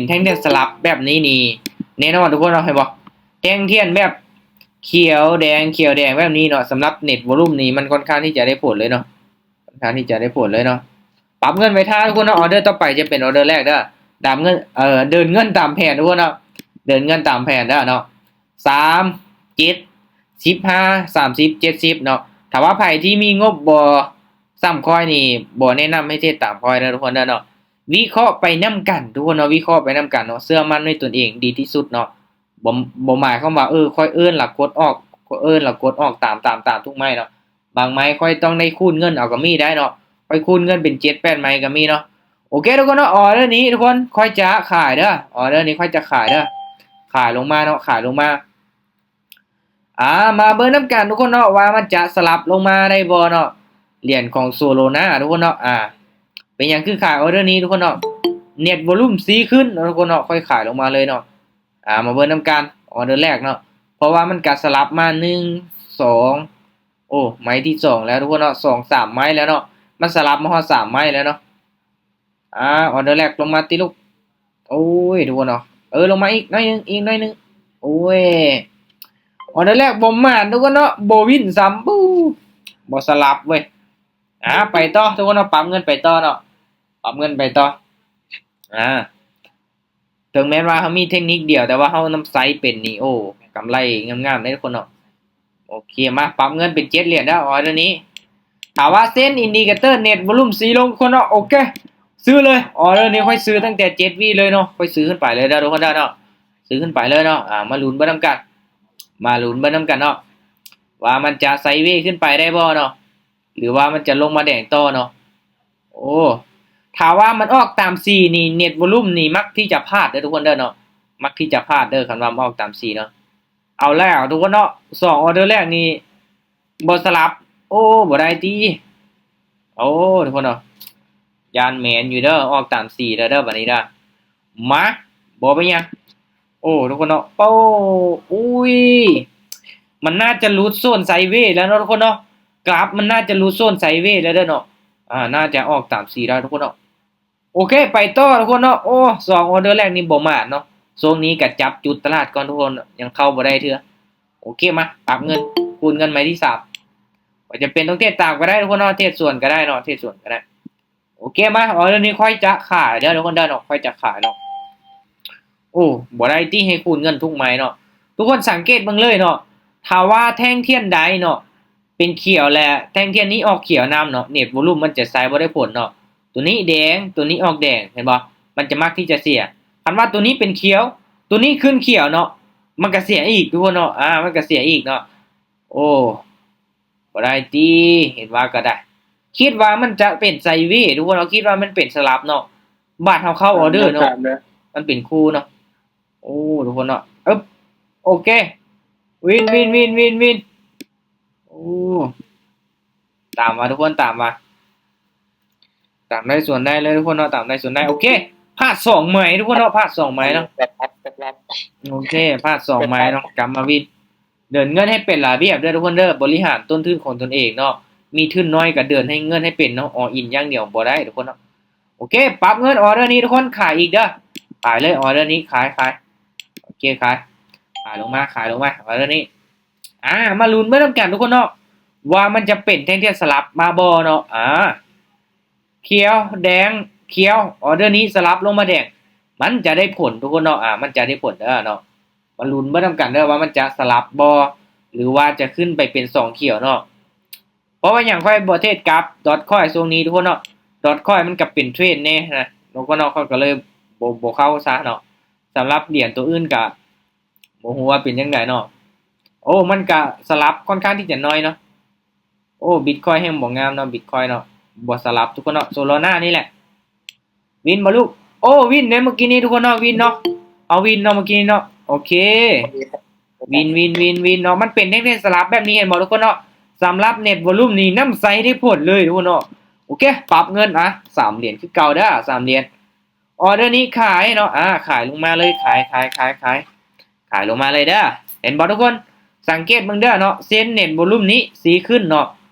ແທ່ງທຽນສະຫຼັບແບບນີ້ນີ້ ແນ່ນອນທຸກຄົນເນາະ ເຫັນບໍ່? ແທ່ງທຽນແບບຂຽວແດງ ຂຽວແດງແບບນີ້ເນາະ ສຳລັບເນັດວອລຸມນີ້ ມັນຄ່ອນຂ້າງທີ່ຈະໄດ້ຜົນເລີຍເນາະ ຄ່ອນຂ້າງທີ່ຈະໄດ້ຜົນເລີຍເນາະ. ປັບເງິນໄວ້ຖ້າທຸກຄົນເນາະ ອອເດີຕໍ່ໄປຈະເປັນອອເດີແລກເດີ ຕາມເງິນ ເອີ ເດີນເງິນຕາມແຜນທຸກຄົນເນາະ ເດີນເງິນຕາມແຜນເດີເນາະ ສາມ ເຈັດ ສິບຫ້າ ສາມສິບ ເຈັດສິບເນາະ. ຖ້າວ່າໃຜທີ່ມີງົບບໍ່ສ່ຳຂ້ອຍນີ້ ບໍ່ແນະນຳໃຫ້ເຮັດຕາມຂ້ອຍເດີທຸກຄົນເດີເນາະ. ວິເຄາະໄປນຳກັນທຸກຄົນເນາະ ວິເຄາະໄປນຳກັນເນາະ ເຊື່ອໝັ້ນໃນຕົນເອງດີທີ່ສຸດເນາະ. ບໍ່ ບໍ່ໝາຍຄວາມວ່າ ເອີ ຂ້ອຍເອີ້ນລະກົດອອກ ຂ້ອຍເອີ້ນລະກົດອອກ ຕາມ ຕາມ ຕາມທຸກໄມ້ເນາະ. ບາງໄມ້ຂ້ອຍຕ້ອງໄດ້ຄູນເງິນເອົາກໍມີໄດ້ເນາະ ຂ້ອຍຄູນເງິນເປັນເຈັດແປດໄມ້ກໍມີເນາະ. ໂອເຄທຸກຄົນເນາະ ອອເດີນີ້ທຸກຄົນ ຂ້ອຍຈະຂາຍເດີ ອອເດີນີ້ຂ້ອຍຈະຂາຍເດີ ຂາຍລົງມາເນາະ ຂາຍລົງມາ. ອ່າ ມາເບິ່ງນຳກັນທຸກຄົນເນາະ ວ່າມັນຈະສະຫຼັບລົງມາໄດ້ບໍ່ເນາະ ຫຼຽນຂອງໂຊໂລນາທຸກຄົນເນາະ. ອ່າ ເປັນຫຍັງຄືຂາຍອອເດີນີ້ທຸກຄົນເນາະ ເນັດວອລຸມສີ່ຂຶ້ນເນາະທຸກຄົນເນາະ ຂ້ອຍຂາຍລົງມາເລີຍເນາະ. ອ່າ ມາເບິ່ງນຳກັນ ອອເດີແລກເນາະ ເພາະວ່າມັນກະສະຫຼັບມາ ໜຶ່ງ ສອງ ໂອ້ ໄມ້ທີສອງແລ້ວທຸກຄົນເນາະ ສອງສາມໄມ້ແລ້ວເນາະ ມັນສະຫຼັບມາຮອດສາມໄມ້ແລ້ວເນາະ. ອ່າ ອອເດີແລກລົງມາຕິລູກ ໂອ້ຍ ທຸກຄົນເນາະ ເອີ ລົງມາອີກໜ້ອຍໜຶ່ງ ອີກໜ້ອຍໜຶ່ງ ໂອ້ຍ ອອເດີແລກບໍ່ໝານທຸກຄົນເນາະ ບໍ່ວິນຊ້ຳ ບໍ່ສະຫຼັບເວີຍ. ອ່າ ໄປຕໍ່ທຸກຄົນເນາະ ປັບເງິນໄປຕໍ່ເນາະ ປັບເງິນໄປຕໍ່. ອ່າ ເຖິງແມ່ນວ່າເຮົາມີເທັກນິກດຽວ ແຕ່ວ່າເຮົານຳໃຊ້ເປັນນີ້ ໂອ້ ກຳໄລງາມໆເດ້ທຸກຄົນເນາະ. ໂອເຄ ມາປັບເງິນເປັນເຈັດຫຼຽນເດີ ອອເດີນີ້ ຖ້າວ່າເຊັນອິນດິເຄເຕີເນັດວອລຸມສີ່ລົງທຸກຄົນເນາະ. ໂອເຄ ຊື້ເລີຍ ອອເດີນີ້ຂ້ອຍຊື້ຕັ້ງແຕ່ເຈັດວິເລີຍເນາະ ຂ້ອຍຊື້ຂຶ້ນໄປເລີຍເດີທຸກຄົນເດີເນາະ ຊື້ຂຶ້ນໄປເລີຍເນາະ. ອ່າ ມາລຸ້ນເບິ່ງນຳກັນ ມາລຸ້ນເບິ່ງນຳກັນເນາະ ວ່າມັນຈະໄຊເວຂຶ້ນໄປໄດ້ບໍ່ເນາະ ຫຼືວ່າມັນຈະລົງມາແດງຕໍ່ເນາະ. ໂອ້ ຖ້າວ່າມັນອອກຕາມສີນີ້ ເນັດວອລຸມນີ້ມັກທີ່ຈະພາດເດີທຸກຄົນເດີເນາະ ມັກທີ່ຈະພາດເດີ ຄັນວ່າມັນອອກຕາມສີເນາະ. ເອົາແລ້ວທຸກຄົນເນາະ ສອງອອເດີແລກນີ້ບໍ່ສະຫຼັບ ໂອ້ ບໍ່ໄດ້ຕິ ໂອ້ ທຸກຄົນເນາະ ຢ້ານແມ່ນຢູ່ເດີ ອອກຕາມສີແລ້ວເດີ ບາດນີ້ເດີ. ມາ ບໍ່ເປັນຫຍັງ ໂອ້ ທຸກຄົນເນາະ ເປົ້າ ອຸ້ຍ ມັນໜ້າຈະຫຼຸດໂຊນໄຊເວແລ້ວເນາະທຸກຄົນເນາະ ກຣາຟມັນໜ້າຈະຫຼຸດໂຊນໄຊເວແລ້ວເດີເນາະ. ອ່າ ໜ້າຈະອອກຕາມສີໄດ້ທຸກຄົນເນາະ. ໂອເຄ ໄປຕໍ່ທຸກຄົນເນາະ. ໂອ້ ສອງອອເດີແລກນີ້ບໍ່ໝານເນາະ ຊ່ວງນີ້ກະຈັບຈຸດຕະຫຼາດກ່ອນທຸກຄົນ ຍັງເຂົ້າບໍ່ໄດ້ເທື່ອ. ໂອເຄ ມາປັບເງິນ ຄູນເງິນໄມ້ທີສາມ ບໍ່ຈຳເປັນຕ້ອງເທຣດຕາມກໍໄດ້ທຸກຄົນເນາະ ເທຣດສວນກໍໄດ້ເນາະ ເທຣດສວນກໍໄດ້. ໂອເຄ ມາ ອອເດີນີ້ຂ້ອຍຈະຂາຍເດີທຸກຄົນເດີເນາະ ຂ້ອຍຈະຂາຍເນາະ. ໂອ້ ບໍ່ໄດ້ຕິ ໃຫ້ຄູນເງິນທຸກໄມ້ເນາະ ທຸກຄົນສັງເກດເບິ່ງເລີຍເນາະ ຖ້າວ່າແທ່ງທຽນໃດເນາະ ເປັນຂຽວ ແລະ ແທ່ງທຽນນີ້ອອກຂຽວນຳເນາະ ເນັດວອລຸມມັນຈະໃຊ້ບໍ່ໄດ້ຜົນເນາະ. ໂຕນີ້ແດງ ໂຕນີ້ອອກແດງ ເຫັນບໍ່ ມັນຈະມັກທີ່ຈະເສຍ. ຄັນວ່າໂຕນີ້ເປັນຂຽວ ໂຕນີ້ຂຶ້ນຂຽວເນາະ ມັນກະເສຍອີກທຸກຄົນເນາະ ອ່າ ມັນກະເສຍອີກເນາະ. ໂອ້ ບໍ່ໄດ້ຕິ ເຫັນວ່າກໍໄດ້ ຄິດວ່າມັນຈະເປັນໄຊເວທຸກຄົນເນາະ ຄິດວ່າມັນເປັນສະຫຼັບເນາະ ບາດເຮົາເຂົ້າອອເດີເນາະ ມັນເປັນຄູ່ເນາະ. ໂອ້ ທຸກຄົນເນາະ ເອີບ ໂອເຄ ວິນ ວິນ ວິນ ວິນ ວິນ. ໂອ້ ຕາມມາທຸກຄົນ ຕາມມາ ຕາມໄດ້ສວນໄດ້ເລີຍທຸກຄົນເນາະ ຕາມໄດ້ສວນໄດ້. ໂອເຄ ພາດສອງໄມ້ທຸກຄົນເນາະ ພາດສອງໄມ້ເນາະ. ໂອເຄ ພາດສອງໄມ້ເນາະ ກັບມາວິນ ເດີນເງິນໃຫ້ເປັນລະບຽບເດີທຸກຄົນເດີ ບໍລິຫານຕົ້ນທຶນຂອງຕົນເອງເນາະ ມີທຶນນ້ອຍກໍເດີນໃຫ້ເງິນໃຫ້ເປັນເນາະ ອອລອິນຢ່າງດຽວບໍ່ໄດ້ທຸກຄົນເນາະ. ໂອເຄ ປັບເງິນອອເດີນີ້ທຸກຄົນ ຂາຍອີກເດີ ຂາຍເລີຍ ອອເດີນີ້ ຂາຍ ຂາຍ ໂອເຄ ຂາຍ ຂາຍລົງມາ ຂາຍລົງມາ ອອເດີນີ້. ອ່າ ມາລຸ້ນເບິ່ງນຳກັນທຸກຄົນເນາະ ວ່າມັນຈະເປັນແທ່ງທຽນສະຫຼັບມາບໍ່ເນາະ. ອ່າ ຂຽວ ແດງ ຂຽວ ອອເດີນີ້ສະຫຼັບລົງມາແດງ ມັນຈະໄດ້ຜົນທຸກຄົນເນາະ ອ່າ ມັນຈະໄດ້ຜົນເດີເນາະ. ມາລຸ້ນເບິ່ງນຳກັນເດີວ່າມັນຈະສະຫຼັບບໍ່ ຫຼືວ່າຈະຂຶ້ນໄປເປັນສອງຂຽວເນາະ. ເພາະວ່າຫຍັງຂ້ອຍບໍ່ເທດກັບດອດຄອຍຊ່ວງນີ້ທຸກຄົນເນາະ ດອດຄອຍມັນກະເປັນເທຣນແດ່ນະ ແລ້ວກໍເນາະ ຂ້ອຍກໍເລີຍບໍ່ ບໍ່ເຂົ້າຊະເນາະ. ສຳລັບຫຼຽນໂຕອື່ນກະບໍ່ຮູ້ວ່າເປັນຈັ່ງໃດເນາະ. ໂອ້ ມັນກະສະຫຼັບຄ່ອນຂ້າງທີ່ຈະໜ້ອຍເນາະ. ໂອ້ ບິດຄອຍແຮ່ງບໍ່ງາມເນາະ ບິດຄອຍເນາະ ບໍ່ສະຫຼັບທຸກຄົນເນາະ. ໂຊໂລນານີ້ແຫຼະ ວິນບໍ່ລູກ? ໂອ້ ວິນໃນມື້ກີ້ນີ້ທຸກຄົນເນາະ ວິນເນາະ ເອົາວິນເນາະ ມື້ກີ້ນີ້ເນາະ. ໂອເຄ ວິນ ວິນ ວິນ ວິນເນາະ. ມັນເປັນແທ່ງທຽນສະຫຼັບແບບນີ້ ເຫັນບໍ່ທຸກຄົນເນາະ? ສຳລັບເນັດວອລຸມນີ້ນຳໃຊ້ໄດ້ຜົນເລີຍທຸກຄົນເນາະ. ໂອເຄ ປັບເງິນ ອ່ະ ສາມຫຼຽນຄືເກົ່າເດີ ສາມຫຼຽນ. ອອເດີນີ້ຂາຍເນາະ ອ່າ ຂາຍລົງມາເລີຍ ຂາຍ ຂາຍ ຂາຍ ຂາຍ ຂາຍລົງມາເລີຍເດີ. ເຫັນບໍ່ທຸກຄົນ? ສັງເກດເບິ່ງເດີເນາະ ເຊັນເນັດວອລຸມນີ້ສີຂຶ້ນເນາະ.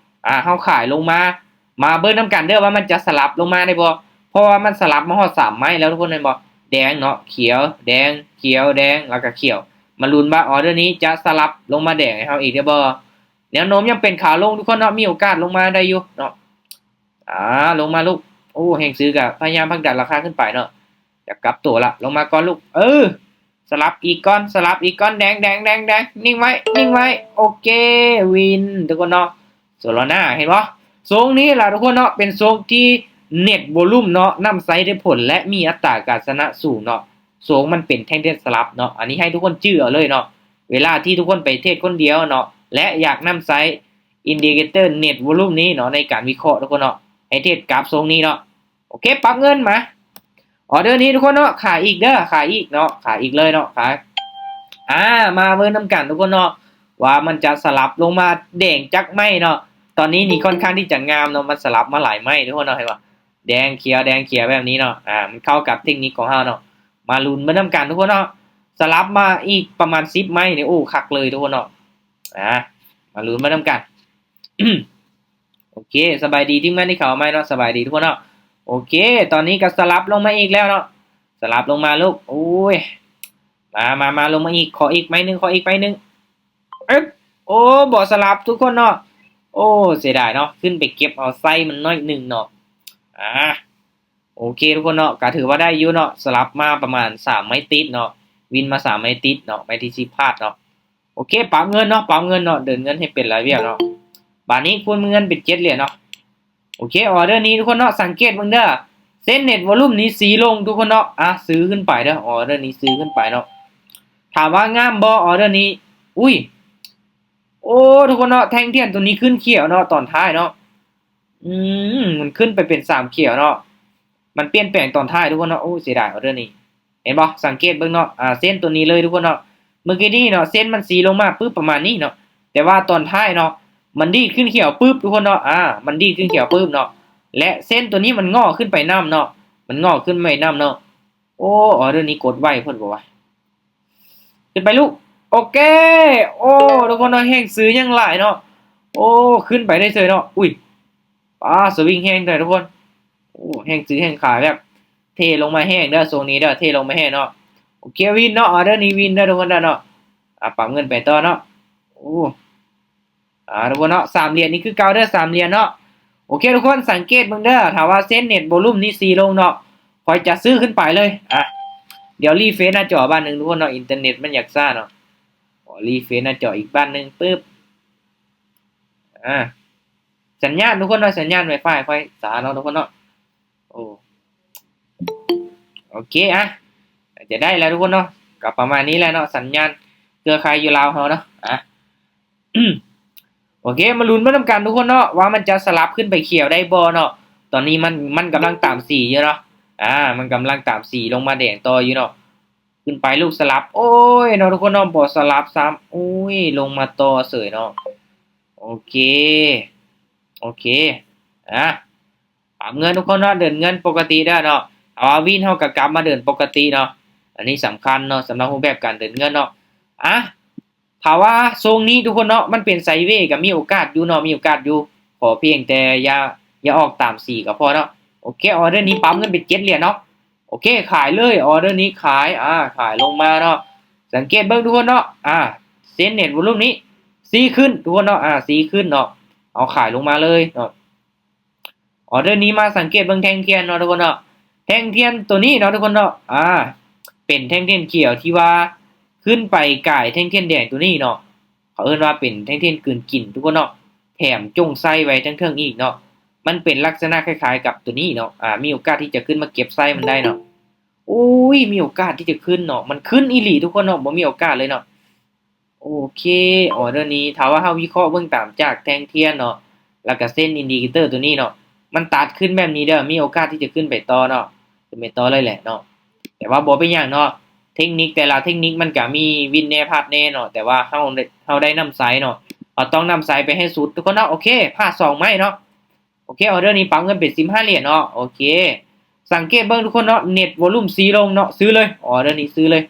ອ່າ ເຮົາຂາຍລົງມາ ມາເບິ່ງນຳກັນເດີວ່າມັນຈະສະຫຼັບລົງມາໄດ້ບໍ່ ເພາະວ່າມັນສະຫຼັບມາຮອດສາມໄມ້ແລ້ວທຸກຄົນ ເຫັນບໍ່? ແດງເນາະ ຂຽວ ແດງ ຂຽວ ແດງ ແລ້ວກໍຂຽວ. ມາລຸ້ນວ່າອໍເດີນີ້ຈະສະຫຼັບລົງມາແດງໃຫ້ເຮົາອີກຫຼືບໍ່. ແນວໂນ້ມຍັງເປັນຂາລົງທຸກຄົນເນາະ ມີໂອກາດລົງມາໄດ້ຢູ່ເນາະ. ອາ ລົງມາລູກ. ໂອ້ ແຮງຊື້ກໍພະຍາຍາມຜັກດັນລາຄາຂຶ້ນໄປເນາະ. ຢາກກັບຕົວລະ ລົງມາກ່ອນລູກ. ເອີ ສະຫຼັບອີກກ່ອນ ສະຫຼັບອີກກ່ອນ. ແດງ ແດງ ແດງ ແດງ ນິ່ງໄວ້ ນິ່ງໄວ້. ໂອເຄ ວິນທຸກຄົນເນາະ. ໂຊລານາ ເຫັນບໍ່? ໂຊນນີ້ລະທຸກຄົນເນາະ ເປັນໂຊນທີ່ເນັດວອລຸມເນາະ ນຳໃຊ້ໄດ້ຜົນ ແລະ ມີອັດຕາການຊະນະສູງເນາະ. ໂຊນມັນເປັນແທ່ງທຽນສະຫຼັບເນາະ. ອັນນີ້ໃຫ້ທຸກຄົນຈື່ເອົາເລີຍເນາະ ເວລາທີ່ທຸກຄົນໄປເທຣດຄົນດຽວເນາະ ແລະ ຢາກນຳໃຊ້ອິນດິເຄເຕີເນັດວອລຸມນີ້ເນາະ ໃນການວິເຄາະທຸກຄົນເນາະ ໃຫ້ເທຣດກາບໂຊນນີ້ເນາະ. ໂອເຄ ປັບເງິນມາ. ອໍເດີນີ້ທຸກຄົນເນາະ ຂາຍອີກເດີ ຂາຍອີກເນາະ ຂາຍອີກເລີຍເນາະ ຂາຍ. ອາ ມາເບິ່ງນຳກັນທຸກຄົນເນາະ ວ່າມັນຈະສະຫຼັບລົງມາແດງຈັກໄມ້ເນາະ. ຕອນນີ້ນີ້ຄ່ອນຂ້າງທີ່ຈະງາມເນາະ ມັນສະຫຼັບມາຫຼາຍໄມ້ທຸກຄົນເນາະ ເຫັນບໍ່? ແດງຂຽວ ແດງຂຽວແບບນີ້ເນາະ. ອາ ມັນເຂົ້າກັບເທັກນິກຂອງເຮົາເນາະ. ມາລຸ້ນເບິ່ງນຳກັນທຸກຄົນເນາະ. ສະຫຼັບມາອີກປະມານສິບໄມ້ນີ້ ໂອ້ ຄັກເລີຍທຸກຄົນເນາະ. ອາ ມາລຸ້ນເບິ່ງນຳກັນ. ໂອເຄ ສະບາຍດີທີມງານທີ່ເຂົ້າມາໃໝ່ເນາະ ສະບາຍດີທຸກຄົນເນາະ. ໂອເຄ ຕອນນີ້ກໍສະຫຼັບລົງມາອີກແລ້ວເນາະ ສະຫຼັບລົງມາລູກ. ໂອ້ຍ ມາ ມາ ມາ ລົງມາອີກ ຂໍອີກໄມ້ໜຶ່ງ ຂໍອີກໄມ້ໜຶ່ງ. ອຶບ ໂອ້ ບໍ່ສະຫຼັບທຸກຄົນເນາະ. ໂອ້ ເສຍດາຍເນາະ ຂຶ້ນໄປເກັບເອົາໄຊມັນໜ້ອຍໜຶ່ງເນາະ. ອາ ໂອເຄທຸກຄົນເນາະ ກໍຖືວ່າໄດ້ຢູ່ເນາະ ສະຫຼັບມາປະມານສາມໄມ້ຕິດເນາະ ວິນມາສາມໄມ້ຕິດເນາະ ໄມ້ທີສິບພາດເນາະ. ໂອເຄ ປັບເງິນເນາະ ປັບເງິນເນາະ ເດີນເງິນໃຫ້ເປັນລາຍວຽກເນາະ. ບາດນີ້ຄູນເງິນເປັນເຈັດຫຼຽນເນາະ. ໂອເຄ ອໍເດີນີ້ທຸກຄົນເນາະ ສັງເກດເບິ່ງເດີ ເສັ້ນເນັດວອລຸມນີ້ຊີ້ລົງທຸກຄົນເນາະ. ອາ ຊື້ຂຶ້ນໄປເດີ ອໍເດີນີ້ຊື້ຂຶ້ນໄປເນາະ. ຖາມວ່າງາມບໍ່ ອໍເດີນີ້? ອຸ້ຍ ໂອ້ ທຸກຄົນເນາະ ແທ່ງທຽນໂຕນີ້ຂຶ້ນຂຽວເນາະ ຕອນທ້າຍເນາະ. ອືມ ມັນຂຶ້ນໄປເປັນສາມຂຽວເນາະ ມັນປ່ຽນແປງຕອນທ້າຍທຸກຄົນເນາະ. ໂອ້ ເສຍດາຍອໍເດີນີ້. ເຫັນບໍ່? ສັງເກດເບິ່ງເນາະ ອາ ເສັ້ນໂຕນີ້ເລີຍທຸກຄົນເນາະ. ເມື່ອກີ້ນີ້ເນາະ ເສັ້ນມັນຊີ້ລົງມາປຶບປະມານນີ້ເນາະ ແຕ່ວ່າຕອນທ້າຍເນາະ ມັນດີດຂຶ້ນຂຽວປຶບທຸກຄົນເນາະ. ອາ ມັນດີດຂຶ້ນຂຽວປຶບເນາະ ແລະ ເສັ້ນໂຕນີ້ມັນງໍ້ຂຶ້ນໄປນຳເນາະ ມັນງໍ້ຂຶ້ນໄປນຳເນາະ. ໂອ້ ອໍເດີນີ້ກົດໄວໂພດບໍ່ວະ. ຂຶ້ນໄປລູກ. ໂອເຄ ໂອ້ ທຸກຄົນເນາະ ແຮງຊື້ຍັງຫຼາຍເນາະ. ໂອ້ ຂຶ້ນໄປໄດ້ເສີຍເນາະ. ອຸ້ຍ ປາ ສະວິງແຮງເດີທຸກຄົນ. ໂອ້ ແຮງຊື້ແຮງຂາຍແບບເທລົງມາແຮງເດີ ໂຊນນີ້ເດີ ເທລົງມາແຮງເນາະ. ໂອເຄ ວິນເນາະ ອໍເດີນີ້ວິນເດີທຸກຄົນເດີເນາະ. ອາ ປັບເງິນໄປຕໍ່ເນາະ. ໂອ້ ອາ ທຸກຄົນເນາະ ສາມຫຼຽນນີ້ຄືເກົ່າເດີ ສາມຫຼຽນເນາະ. ໂອເຄທຸກຄົນ ສັງເກດເບິ່ງເດີ ຖ້າວ່າເສັ້ນເນັດວອລຸມນີ້ຊີ້ລົງເນາະ ຂ້ອຍຈະຊື້ຂຶ້ນໄປເລີຍ. ອາ ດຽວຣີເຟຣຊໜ້າຈໍບາດໜຶ່ງທຸກຄົນເນາະ ອິນເຕີເນັດມັນຢາກຊ້າເນາະ. ຂໍຣີເຟຣຊໜ້າຈໍອີກບາດໜຶ່ງປຶບ. ອາ ສັນຍານທຸກຄົນເນາະ ສັນຍານໄວຟາຍຂ້ອຍຊ້າເນາະທຸກຄົນເນາະ. ໂອ້ ໂອເຄ ອາ ອາດຈະໄດ້ແລ້ວທຸກຄົນເນາະ ກໍປະມານນີ້ແຫຼະເນາະ ສັນຍານເຄືອຂ່າຍຢູ່ລາວເຮົາເນາະ. ອາ ໂອເຄ ມາລຸ້ນເບິ່ງນຳກັນທຸກຄົນເນາະ ວ່າມັນຈະສະຫຼັບຂຶ້ນໄປຂຽວໄດ້ບໍ່ເນາະ. ຕອນນີ້ມັນ ມັນກຳລັງຕາມສີຢູ່ເນາະ. ອາ ມັນກຳລັງຕາມສີລົງມາແດງຕໍ່ຢູ່ເນາະ. ຂຶ້ນໄປລູກ ສະຫຼັບ. ໂອ້ຍເນາະທຸກຄົນເນາະ ບໍ່ສະຫຼັບຊ້ຳ. ໂອ້ຍ ລົງມາຕໍ່ເສີຍເນາະ. ໂອເຄ ໂອເຄ ອາ ປັບເງິນທຸກຄົນເນາະ ເດີນເງິນປົກກະຕິເດີເນາະ. ຖ້າວ່າວິນ ເຮົາກໍກັບມາເດີນປົກກະຕິເນາະ. ອັນນີ້ສຳຄັນເນາະ ສຳລັບຮູບແບບການເດີນເງິນເນາະ. ອາ ຖ້າວ່າຊ່ວງນີ້ທຸກຄົນເນາະ ມັນເປັນໄຊເວ ກໍມີໂອກາດຢູ່ເນາະ ມີໂອກາດຢູ່. ຂໍພຽງແຕ່ຢ່າ ຢ່າອອກຕາມສີກໍພໍເນາະ. ໂອເຄ ອໍເດີນີ້ປັບເງິນເປັນເຈັດຫຼຽນເນາະ. ໂອເຄ ຂາຍເລີຍ ອໍເດີນີ້ຂາຍ. ອາ ຂາຍລົງມາເນາະ. ສັງເກດເບິ່ງທຸກຄົນເນາະ ອາ ເສັ້ນເນັດວອລຸມນີ້ຊີ້ຂຶ້ນທຸກຄົນເນາະ. ອາ ຊີ້ຂຶ້ນເນາະ ເອົາຂາຍລົງມາເລີຍເນາະ. ອໍເດີນີ້ມາສັງເກດເບິ່ງແທ່ງທຽນເນາະທຸກຄົນເນາະ. ແທ່ງທຽນໂຕນີ້ເນາະທຸກຄົນເນາະ ອາ ເປັນແທ່ງທຽນຂຽວທີ່ວ່າຂຶ້ນໄປກາຍແທ່ງທຽນແດງໂຕນີ້ເນາະ. ເຂົາເອີ້ນວ່າເປັນແທ່ງທຽນກືນກິນທຸກຄົນເນາະ ແຖມຈົ່ງໄສ້ໄວ້ເທິງໆອີກເນາະ. ມັນເປັນລັກສະນະຄ້າຍໆກັບໂຕນີ້ເນາະ ອາ ມີໂອກາດທີ່ຈະຂຶ້ນມາເກັບໄສ້ມັນໄດ້ເນາະ. ໂອ້ຍ ມີໂອກາດທີ່ຈະຂຶ້ນເນາະ ມັນຂຶ້ນອີ່ຫຼີທຸກຄົນເນາະ ບໍ່ມີໂອກາດເລີຍເນາະ. ໂອເຄ ອໍເດີນີ້ ຖ້າວ່າເຮົາວິເຄາະເບິ່ງຕາມຈາກແທ່ງທຽນເນາະ ແລ້ວກະເສັ້ນອິນດິເຄເຕີໂຕນີ້ເນາະ ມັນຕັດຂຶ້ນແບບນີ້ເດີ ມີໂອກາດທີ່ຈະຂຶ້ນໄປຕໍ່ເນາະ ຂຶ້ນໄປຕໍ່ເລີຍແຫຼະເນາະ. ແຕ່ວ່າບໍ່ເປັນຫຍັງເນາະ ເທັກນິກແຕ່ລະເທັກນິກມັນກະມີວິນແດ່ພາດແດ່ເນາະ ແຕ່ວ່າເຮົາໄດ້ ເຮົາໄດ້ນຳໃຊ້ເນາະ ເຮົາຕ້ອງນຳໃຊ້ໄປໃຫ້ສຸດທຸກຄົນເນາະ. ໂອເຄ ພາດສອງໄມ້ເນາະ. ໂອເຄ ອໍເດີນີ້ປັບເງິນເປັນສິບຫ້າຫຼຽນເນາະ. ໂອເຄ ສັງເກດເບິ່ງທຸກຄົນເນາະ ເນັດວອລຸມຊີ້ລົງເນາະ ຊື້ເລີຍ ອໍເດີນີ້ຊື້ເລີຍ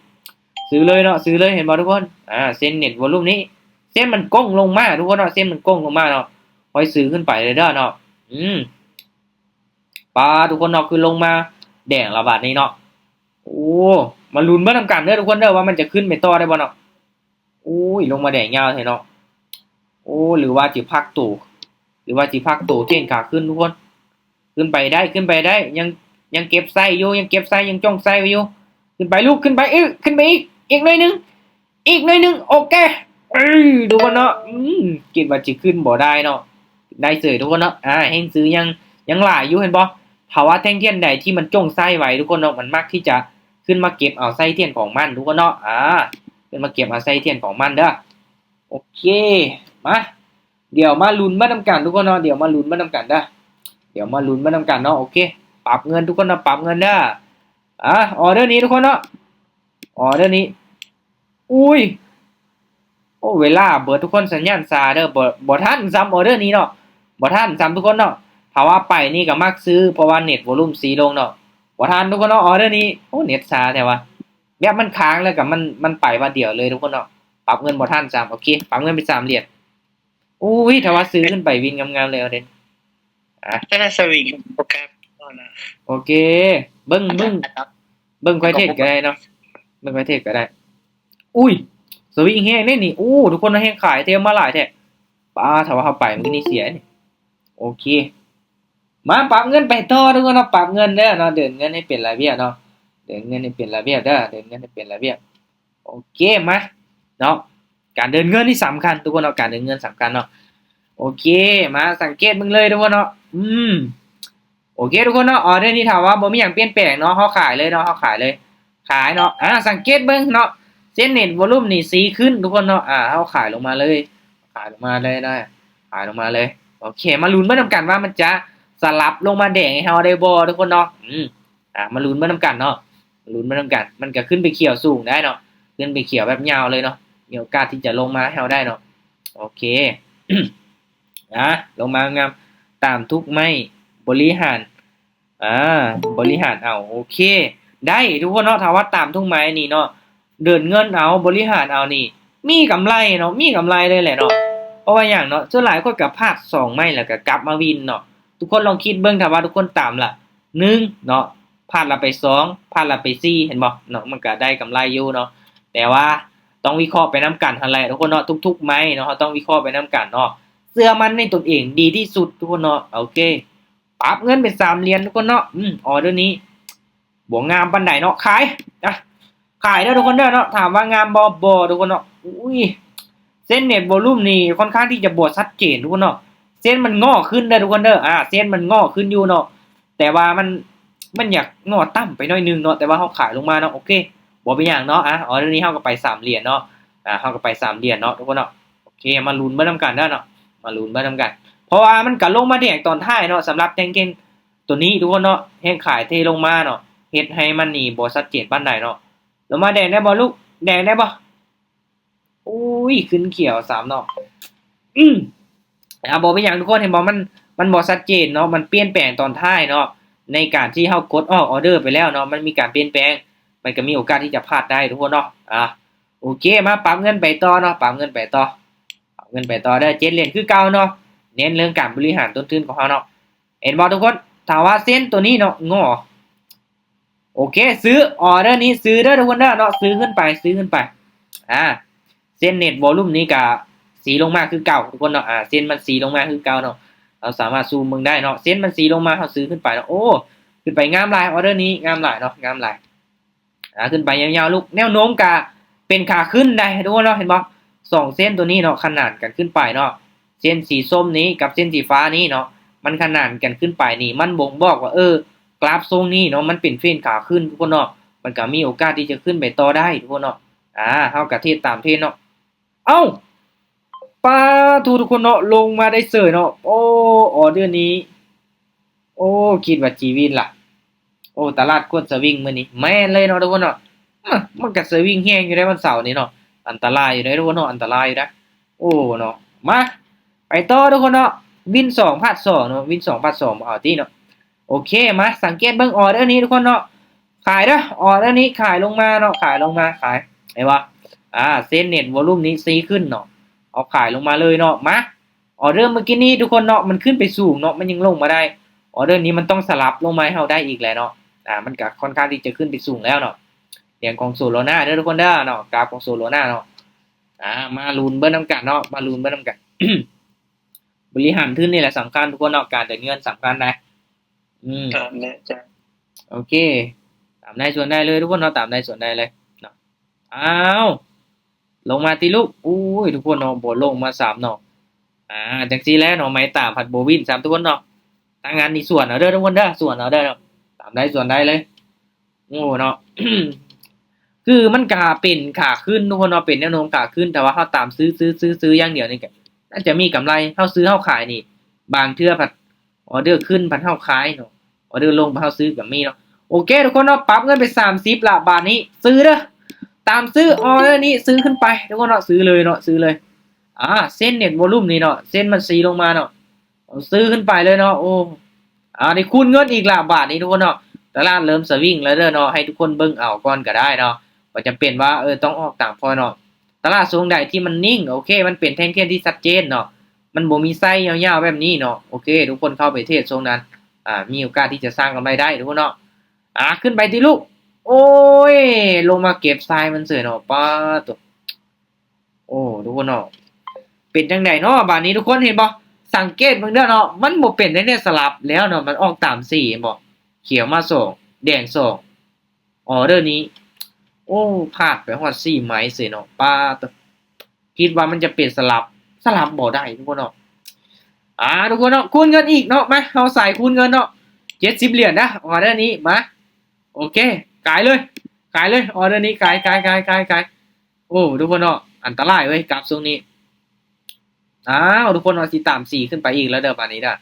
ຊື້ເລີຍເນາະ ຊື້ເລີຍ ເຫັນບໍ່ທຸກຄົນ? ອາ ເສັ້ນເນັດວອລຸມນີ້ ເສັ້ນມັນໂກ່ງລົງມາທຸກຄົນເນາະ ເສັ້ນມັນໂກ່ງລົງມາເນາະ ຂ້ອຍຊື້ຂຶ້ນໄປເລີຍເດີເນາະ. ອືມ ປາ ທຸກຄົນເນາະ ຄືລົງມາແດງລະບາດນີ້ເນາະ. ໂອ້ ມາລຸ້ນເບິ່ງນຳກັນເດີທຸກຄົນເດີ ວ່າມັນຈະຂຶ້ນໄປຕໍ່ໄດ້ບໍ່ເນາະ. ໂອ້ຍ ລົງມາແດງຍາວແທ້ເນາະ. ໂອ້ ຫຼືວ່າຊິພັກໂຕ ຫຼືວ່າຊິພັກໂຕເທຣນຂາຂຶ້ນທຸກຄົນ. ຂຶ້ນໄປໄດ້ ຂຶ້ນໄປໄດ້ ຍັງ ຍັງເກັບໄຊຢູ່ ຍັງເກັບໄຊ ຍັງຈ້ອງໄຊໄວ້ຢູ່. ຂຶ້ນໄປລູກ ຂຶ້ນໄປ ອື ຂຶ້ນໄປອີກ ອີກໜ້ອຍໜຶ່ງ ອີກໜ້ອຍໜຶ່ງ. ໂອເຄ ເອີ ທຸກຄົນເນາະ. ອືມ ຄິດວ່າຊິຂຶ້ນບໍ່ໄດ້ເນາະ ໄດ້ເສີຍທຸກຄົນເນາະ. ອາ ແຮງຊື້ຍັງ ຍັງຫຼາຍຢູ່ ເຫັນບໍ່? ຖ້າວ່າແທ່ງທຽນໃດທີ່ມັນຈ້ອງໄຊໄວທຸກຄົນເນາະ ມັນມັກທີ່ຈະຂຶ້ນມາເກັບເອົາໄຊທຽນຂອງມັນທຸກຄົນເນາະ. ອາ ຂຶ້ນມາເກັບເອົາໄຊທຽນຂອງມັນເດີ. ໂອເຄ ມາ ດຽວມາລຸ້ນເບິ່ງນຳກັນທຸກຄົນເນາະ ດຽວມາລຸ້ນເບິ່ງນຳກັນເດີ ດຽວມາລຸ້ນເບິ່ງນຳກັນເນາະ. ໂອເຄ ປັບເງິນທຸກຄົນເນາະ ປັບເງິນເດີ. ອາ ອໍເດີນີ້ທຸກຄົນເນາະ ອໍເດີນີ້ ອຸ້ຍ ໂອ້ ເວລາເບີດທຸກຄົນ ສັນຍານຊ້າເດີ ບໍ່ ບໍ່ທັນຊ້ຳອໍເດີນີ້ເນາະ ບໍ່ທັນຊ້ຳທຸກຄົນເນາະ. ຖ້າວ່າໄປນີ້ກໍມັກຊື້ ເພາະວ່າເນັດໂວລຸມຊີລົງເນາະ ບໍ່ທັນທຸກຄົນເນາະ. ອໍເດີນີ້ ໂອ້ ເນັດຊ້າແທ້ວ່າ ແບບມັນຄ້າງແລ້ວກໍມັນ ມັນໄປບາດດຽວເລີຍທຸກຄົນເນາະ. ປັບເງິນບໍ່ທັນຊ້ຳ ໂອເຄ ປັບເງິນໄປສາມຫຼຽນ. ໂອ້ຍ ຖ້າວ່າຊື້ຂຶ້ນໄປວິນງາມໆເລີຍເດ້. ອາ ແຕ່ສະວິງບໍ່ກັບເນາະ. ໂອເຄ ເບິ່ງ ເບິ່ງ ເບິ່ງຄ່ອຍເທຣດກໍໄດ້ເນາະ ເບິ່ງຄ່ອຍເທຣດກໍໄດ້. ອຸ້ຍ ສະວິງແຮງເດ້ນີ້. ໂອ້ ທຸກຄົນເນາະ ແຮງຂາຍເທມາຫຼາຍແທ້. ປ້າ ຖ້າວ່າເຮົາໄປມື້ນີ້ເສຍນີ້. ໂອເຄ ມາປັບເງິນໄປຕໍ່ທຸກຄົນເນາະ ປັບເງິນເດີເນາະ ເດີນເງິນໃຫ້ເປັນລະບຽບເນາະ ເດີນເງິນໃຫ້ເປັນລະບຽບເດີ ເດີນເງິນໃຫ້ເປັນລະບຽບ. ໂອເຄ ມາເນາະ ການເດີນເງິນນີ້ສຳຄັນທຸກຄົນເນາະ ການເດີນເງິນສຳຄັນເນາະ. ໂອເຄ ມາສັງເກດເບິ່ງເລີຍທຸກຄົນເນາະ. ອືມ ໂອເຄທຸກຄົນເນາະ ອໍເດີນີ້ຖ້າວ່າບໍ່ມີຫຍັງປ່ຽນແປງເນາະ ເຮົາຂາຍເລີຍເນາະ ເຮົາຂາຍເລີຍ ຂາຍເນາະ. ອາ ສັງເກດເບິ່ງເນາະ ເສັ້ນເນັດໂວລຸມນີ້ຊີ້ຂຶ້ນທຸກຄົນເນາະ. ອາ ເຮົາຂາຍລົງມາເລີຍ ຂາຍລົງມາເລີຍນະ ຂາຍລົງມາເລີຍ. ໂອເຄ ມາລຸ້ນເບິ່ງນຳກັນວ່າມັນຈະສະຫຼັບລົງມາແດງໃຫ້ເຮົາໄດ້ບໍ່ທຸກຄົນເນາະ. ອືມ ອາ ມາລຸ້ນເບິ່ງນຳກັນເນາະ ມາລຸ້ນເບິ່ງນຳກັນ. ມັນກໍຂຶ້ນໄປຂຽວສູງໄດ້ເນາະ ຂຶ້ນໄປຂຽວແບບຍາວເລີຍເນາະ ມີໂອກາດທີ່ຈະລົງມາໃຫ້ເຮົາໄດ້ເນາະ. ໂອເຄ ອາ ລົງມາງາມ ຕາມທຸກໄມ້ ບໍລິຫານ ອາ ບໍລິຫານເອົາ. ໂອເຄ ໄດ້ທຸກຄົນເນາະ ຖ້າວ່າຕາມທຸກໄມ້ນີ້ເນາະ ເດີນເງິນເອົາ ບໍລິຫານເອົານີ້ ມີກຳໄລເນາະ ມີກຳໄລເລີຍແຫຼະເນາະ. ເພາະວ່າຫຍັງເນາະ ສ່ວນຫຼາຍຂ້ອຍກໍພາດສອງໄມ້ ແລ້ວກໍກັບມາວິນເນາະ. ທຸກຄົນລອງຄິດເບິ່ງ ຖ້າວ່າທຸກຄົນຕາມລະ ໜຶ່ງເນາະ ພາດລະໄປສອງ ພາດລະໄປສີ່ ເຫັນບໍ່ເນາະ ມັນກໍໄດ້ກຳໄລຢູ່ເນາະ. ແຕ່ວ່າຕ້ອງວິເຄາະໄປນຳກັນຫັ້ນແຫຼະທຸກຄົນເນາະ ທຸກໆໄມ້ເນາະ ເຮົາຕ້ອງວິເຄາະໄປນຳກັນເນາະ ເຊື່ອໝັ້ນໃນຕົນເອງດີທີ່ສຸດທຸກຄົນເນາະ. ໂອເຄ ປັບເງິນເປັນສາມຫຼຽນທຸກຄົນເນາະ. ອືມ ອໍເດີນີ້ບໍ່ງາມປານໃດເນາະ ຂາຍ ອະ ຂາຍເດີທຸກຄົນເດີເນາະ. ຖາມວ່າງາມບໍ່? ບໍ່ທຸກຄົນເນາະ. ອຸ້ຍ ເສັ້ນເນັດໂວລຸມນີ້ຄ່ອນຂ້າງທີ່ຈະບໍ່ຊັດເຈນທຸກຄົນເນາະ ເສັ້ນມັນງໍຂຶ້ນເດີທຸກຄົນເດີ. ອາ ເສັ້ນມັນງໍຂຶ້ນຢູ່ເນາະ ແຕ່ວ່າມັນ ມັນຢາກງໍຕ່ຳໄປໜ້ອຍໜຶ່ງເນາະ ແຕ່ວ່າເຮົາຂາຍລົງມາເນາະ. ໂອເຄ ບໍ່ເປັນຫຍັງເນາະ. ອາ ອໍເດີນີ້ເຮົາກໍໄປສາມຫຼຽນເນາະ ອາ ເຮົາກໍໄປສາມຫຼຽນເນາະທຸກຄົນເນາະ. ໂອເຄ ມາລຸ້ນເບິ່ງນຳກັນເດີເນາະ ມາລຸ້ນເບິ່ງນຳກັນ ເພາະວ່າມັນກໍລົງມາແດງຕອນທ້າຍເນາະ ສຳລັບແທ່ງເທຣນໂຕນີ້ທຸກຄົນເນາະ ແຮງຂາຍເທລົງມາເນາະ ເຮັດໃຫ້ມັນນີ້ບໍ່ຊັດເຈນປານໃດເນາະ. ລົງມາແດງໄດ້ບໍ່ລູກ ແດງໄດ້ບໍ່? ໂອ້ຍ ຂຶ້ນຂຽວຊ້ຳເນາະ. ອືມ ອາ ບໍ່ເປັນຫຍັງທຸກຄົນ ເຫັນບໍ່ ມັນ ມັນບໍ່ຊັດເຈນເນາະ ມັນປ່ຽນແປງຕອນທ້າຍເນາະ ໃນການທີ່ເຮົາກົດອອກອໍເດີໄປແລ້ວເນາະ ມັນມີການປ່ຽນແປງ ມັນກໍມີໂອກາດທີ່ຈະພາດໄດ້ທຸກຄົນເນາະ. ອາ ໂອເຄ ມາປັບເງິນໄປຕໍ່ເນາະ ປັບເງິນໄປຕໍ່ ປັບເງິນໄປຕໍ່ເດີ ເຈັດຫຼຽນຄືເກົ່າເນາະ ເນັ້ນເລື່ອງການບໍລິຫານຕົ້ນທຶນຂອງເຮົາເນາະ. ເຫັນບໍ່ທຸກຄົນ ຖ້າວ່າເສັ້ນໂຕນີ້ເນາະ ງໍ ໂອເຄ ຊື້ ອໍເດີນີ້ຊື້ເດີທຸກຄົນເດີເນາະ ຊື້ຂຶ້ນໄປ ຊື້ຂຶ້ນໄປ. ອາ ເສັ້ນເນັດໂວລຸມນີ້ກະຊີ້ລົງມາຄືເກົ່າທຸກຄົນເນາະ. ອາ ເສັ້ນມັນຊີ້ລົງມາຄືເກົ່າເນາະ ເຮົາສາມາດຊູມເບິ່ງໄດ້ເນາະ ເສັ້ນມັນຊີ້ລົງມາ ເຮົາຊື້ຂຶ້ນໄປເນາະ. ໂອ້ ຂຶ້ນໄປງາມຫຼາຍ ອໍເດີນີ້ງາມຫຼາຍເນາະ ງາມຫຼາຍ. ອາ ຂຶ້ນໄປຍາວໆລູກ ແນວໂນ້ມກະເປັນຂາຂຶ້ນໄດ້ທຸກຄົນເນາະ. ເຫັນບໍ່ ສອງເສັ້ນໂຕນີ້ເນາະ ຂະໜານກັນຂຶ້ນໄປເນາະ ເສັ້ນສີສົ້ມນີ້ກັບເສັ້ນສີຟ້ານີ້ເນາະ ມັນຂະໜານກັນຂຶ້ນໄປນີ້ ມັນບົ່ງບອກວ່າ ເອີ ກຣາຟຊົງນີ້ເນາະ ມັນເປັນເທຣນຂາຂຶ້ນທຸກຄົນເນາະ ມັນກໍມີໂອກາດທີ່ຈະຂຶ້ນໄປຕໍ່ໄດ້ທຸກຄົນເນາະ. ອາ ເຮົາກໍເທຣດຕາມເທຣນເນາະ. ເອົ້າ ປາໂທ ທຸກຄົນເນາະ ລົງມາໄດ້ເສີຍເນາະ. ໂອ້ ອໍເດີນີ້ ໂອ້ ຄິດວ່າຊີວິດລະ ໂອ້ ຕະຫຼາດກວດສະວິງມື້ນີ້ ແມ່ນເລີຍເນາະທຸກຄົນເນາະ. ມາ ມັນກໍສະວິງແຮງຢູ່ໃດ໋ວັນເສົານີ້ເນາະ ອັນຕະລາຍຢູ່ໃດ໋ທຸກຄົນເນາະ ອັນຕະລາຍຢູ່ໃດ໋. ໂອ້ເນາະ ມາ ໄປຕໍ່ທຸກຄົນເນາະ ວິນສອງພາດສອງເນາະ ວິນສອງພາດສອງ ບໍ່ເອົາຕິເນາະ. ໂອເຄ ມາສັງເກດເບິ່ງອໍເດີນີ້ທຸກຄົນເນາະ ຂາຍເດີ ອໍເດີນີ້ຂາຍລົງມາເນາະ ຂາຍລົງມາ ຂາຍ ເຫັນບໍ່? ອາ ເສັ້ນເນັດໂວລຸມນີ້ຊີ້ຂຶ້ນເນາະ ເອົາຂາຍລົງມາເລີຍເນາະ. ມາ ອໍເດີມື້ກີ້ນີ້ທຸກຄົນເນາະ ມັນຂຶ້ນໄປສູງເນາະ ມັນຍັງລົງມາໄດ້ ອໍເດີນີ້ມັນຕ້ອງສະຫຼັບລົງມາໃຫ້ເຮົາໄດ້ອີກແຫຼະເນາະ. ອາ ມັນກະຄ່ອນຂ້າງທີ່ຈະຂຶ້ນໄປສູງແລ້ວເນາະ. ແດງຂອງໂຊໂລນາເດີທຸກຄົນເດີເນາະ, ກາຟຂອງໂຊໂລນາເນາະ. ອາ ມາລຸ້ນເບິ່ງນຳກັນເນາະ, ມາລຸ້ນເບິ່ງນຳກັນ. ບໍລິຫານທຶນນີ້ແຫຼະສຳຄັນທຸກຄົນເນາະ, ການເດີນເງິນສຳຄັນນະ. ອືມ ຕາມແນ່ໃຈ. ໂອເຄ ຕາມໃດສ່ວນໃດເລີຍທຸກຄົນເນາະ, ຕາມໃດສ່ວນໃດເລີຍເນາະ. ອ້າວ ລົງມາຕິລູກ. ໂອ້ຍ ທຸກຄົນເນາະ ບໍ່ລົງມາຊ້ຳເນາະ. ອາ ຈັ່ງຊີ້ແຫຼະເນາະ, ໄມ້ຕາມພັດບໍ່ວິນຊ້ຳທຸກຄົນເນາະ. ທາງງານນີ້ສ່ວນເອົາເດີທຸກຄົນເດີ, ສ່ວນເອົາເດີເນາະ, ຕາມໃດສ່ວນໃດເລີຍ. ໂອ້ເນາະ ຄືມັນກະເປັນຂາຂຶ້ນທຸກຄົນເນາະ, ເປັນແນວໂນ້ມຂາຂຶ້ນ, ແຕ່ວ່າເຮົາຕາມຊື້ ຊື້ ຊື້ ຊື້ຢ່າງດຽວນີ້ກະໜ້າຈະມີກຳໄລ. ເຮົາຊື້ເຮົາຂາຍນີ້ ບາງເທື່ອພັດ ອໍເດີຂຶ້ນພັດເຮົາຂາຍເນາະ, ອໍເດີລົງພັດເຮົາຊື້ກະມີເນາະ. ໂອເຄທຸກຄົນເນາະ, ປັບເງິນໄປສາມສິບລະບາດນີ້, ຊື້ເດີ ຕາມຊື້. ອໍເດີນີ້ຊື້ຂຶ້ນໄປທຸກຄົນເນາະ, ຊື້ເລີຍເນາະ, ຊື້ເລີຍ. ອາ ເສັ້ນເນັດວອລຸ່ມນີ້ເນາະ, ເສັ້ນມັນຊີ້ລົງມາເນາະ, ຊື້ຂຶ້ນໄປເລີຍເນາະ. ໂອ້ ອາ ໄດ້ຄູນເງິນອີກລະບາດນີ້ທຸກຄົນເນາະ. ຕະຫຼາດເລີ່ມສະວິງແລ້ວເດີເນາະ, ໃຫ້ທຸກຄົນເບິ່ງເອົາກ່ອນກະໄດ້ເນາະ, ບໍ່ຈຳເປັນວ່າ ເອີ ຕ້ອງອອກຕາມພອຍເນາະ. ຕະຫຼາດຊ່ວງໃດທີ່ມັນນິ່ງ ໂອເຄ ມັນເປັນແທ່ງທຽນທີ່ຊັດເຈນເນາະ, ມັນບໍ່ມີໄສ້ຍາວໆແບບນີ້ເນາະ, ໂອເຄ ທຸກຄົນເຂົ້າໄປເທຣດຊ່ວງນັ້ນ ອາ ມີໂອກາດທີ່ຈະສ້າງກຳໄລໄດ້ທຸກຄົນເນາະ. ອາ ຂຶ້ນໄປຕິລູກ. ໂອ້ຍ ລົງມາເກັບຊາຍມັນເສີຍເນາະ. ປາໂຕ ໂອ້ ທຸກຄົນເນາະ, ເປັນຈັ່ງໃດເນາະບາດນີ້? ທຸກຄົນເຫັນບໍ່? ສັງເກດເບິ່ງເດີເນາະ, ມັນບໍ່ເປັນແນວສະຫຼັບແລ້ວເນາະ, ມັນອອກຕາມສີເຫັນບໍ່? ຂຽວມາສອງ ແດງສອງ. ອໍເດີນີ້ ໂອ້ ພາດໄປຮອດສີ່ໄມ້ເສຍເນາະ. ປາໂຕ ຄິດວ່າມັນຈະເປັນສະຫຼັບ, ສະຫຼັບບໍ່ໄດ້ທຸກຄົນເນາະ. ອາ ທຸກຄົນເນາະ, ຄູນເງິນອີກເນາະ. ມາ ເຮົາສາຍຄູນເງິນເນາະ, ເຈັດສິບຫຼຽນນະ ອໍເດີນີ້. ມາ ໂອເຄ ຂາຍເລີຍ ຂາຍເລີຍ. ອໍເດີນີ້ຂາຍ ຂາຍ ຂາຍ ຂາຍ ຂາຍ. ໂອ້ ທຸກຄົນເນາະ, ອັນຕະລາຍເວີຍ ກາບຊ່ວງນີ້. ອ້າວ ທຸກຄົນເນາະ, ຊິຕາມສີຂຶ້ນໄປອີກແລ້ວເດີບາດນີ້ເດີ,